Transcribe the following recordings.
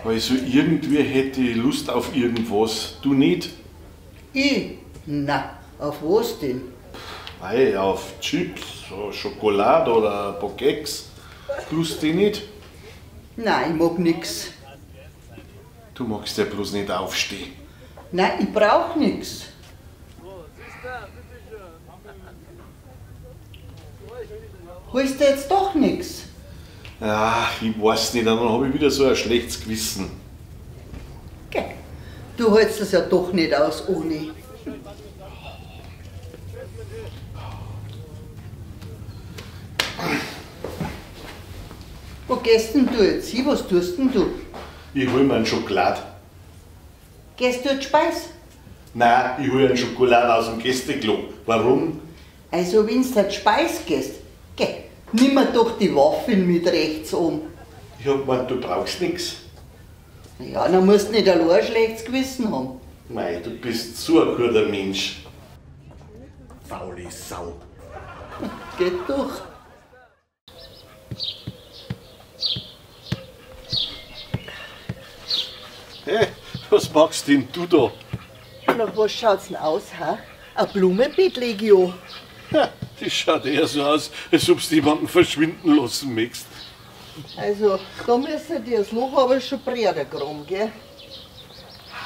Also irgendwie hätte ich Lust auf irgendwas. Du nicht? Ich? Na, auf was denn? Ei, auf Chips, Schokolade oder ein paar Keks. Lust die nicht? Nein, ich mag nix. Du magst ja bloß nicht aufstehen. Nein, ich brauch nix. Holst du jetzt doch nix? Ach, ich weiß nicht, dann hab ich wieder so ein schlechtes Gewissen. Geh, du hältst das ja doch nicht aus ohne. Wo gehst denn du jetzt hin? Was tust denn du? Ich hol mir einen Schokolade. Gehst du jetzt Speis? Nein, ich hol einen Schokolade aus dem Gästeklo. Warum? Also, wenn du jetzt Speis gehst, geh, nimm mir doch die Waffeln mit rechts um. Ich hab gemeint, du brauchst nix. Ja, dann musst du nicht allein ein schlechtes Gewissen haben. Mei, du bist so ein guter Mensch. Faule Sau. Geht doch. Hey, was machst denn du da? Na, was schaut's denn aus, hä? Ein Blumenbeet leg ich an. Ja, das schaut eher so aus, als ob du jemanden verschwinden lassen möchtest. Also, da müsste dir das Loch aber schon breiter graben, gell?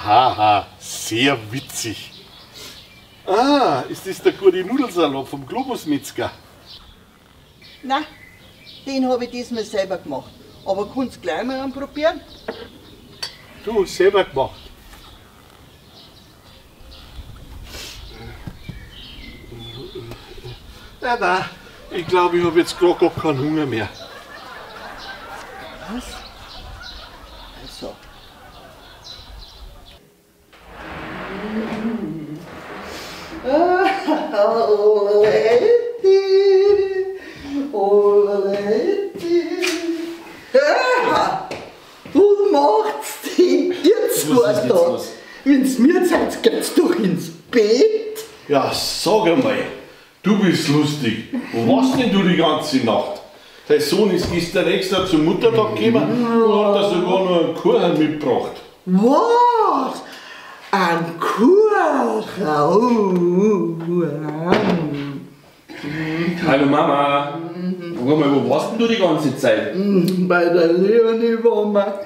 Haha, sehr witzig. Ah, ist das der gute Nudelsalat vom Globusmetzger? Nein, den hab ich diesmal selber gemacht. Aber kannst gleich mal probieren? Du, selber gemacht. Nein, nein, ich glaube, ich habe jetzt gerade gar keinen Hunger mehr. Was? Also. Was macht's denn ihr zwei da? Wenn's mir seid, geht's doch ins Bett. Ja, sag einmal, du bist lustig. Wo warst denn du die ganze Nacht? Dein Sohn ist gestern extra zum Muttertag gekommen und hat da sogar noch einen Kuchen mitgebracht. Was? Ein Kuchen? Oh. Hallo Mama. Sag mal, wo warst denn du die ganze Zeit? Bei der Leonie waren wir.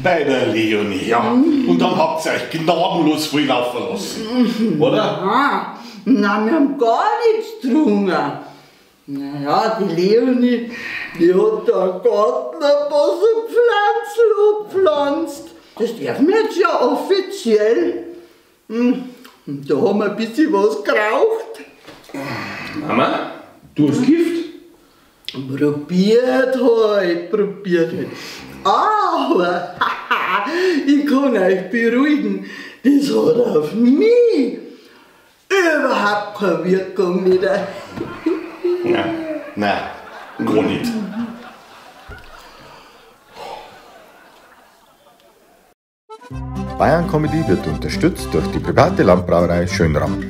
Bei der Leonie, ja. Und dann habt ihr euch gnadenlos voll laufen lassen, oder? Nein, nein, wir haben gar nichts getrunken. Naja, die Leonie, die hat da einen Garten ein paar so Pflanzen gepflanzt. Das dürfen wir jetzt ja offiziell. Und da haben wir ein bisschen was geraucht. Mama, du hast Gift? Probiert halt, probiert halt. Aber ich kann euch beruhigen, das hat auf mich überhaupt keine Wirkung wieder. Nein, nein, gar nicht. Bayern Comedy wird unterstützt durch die private Landbrauerei Schönram.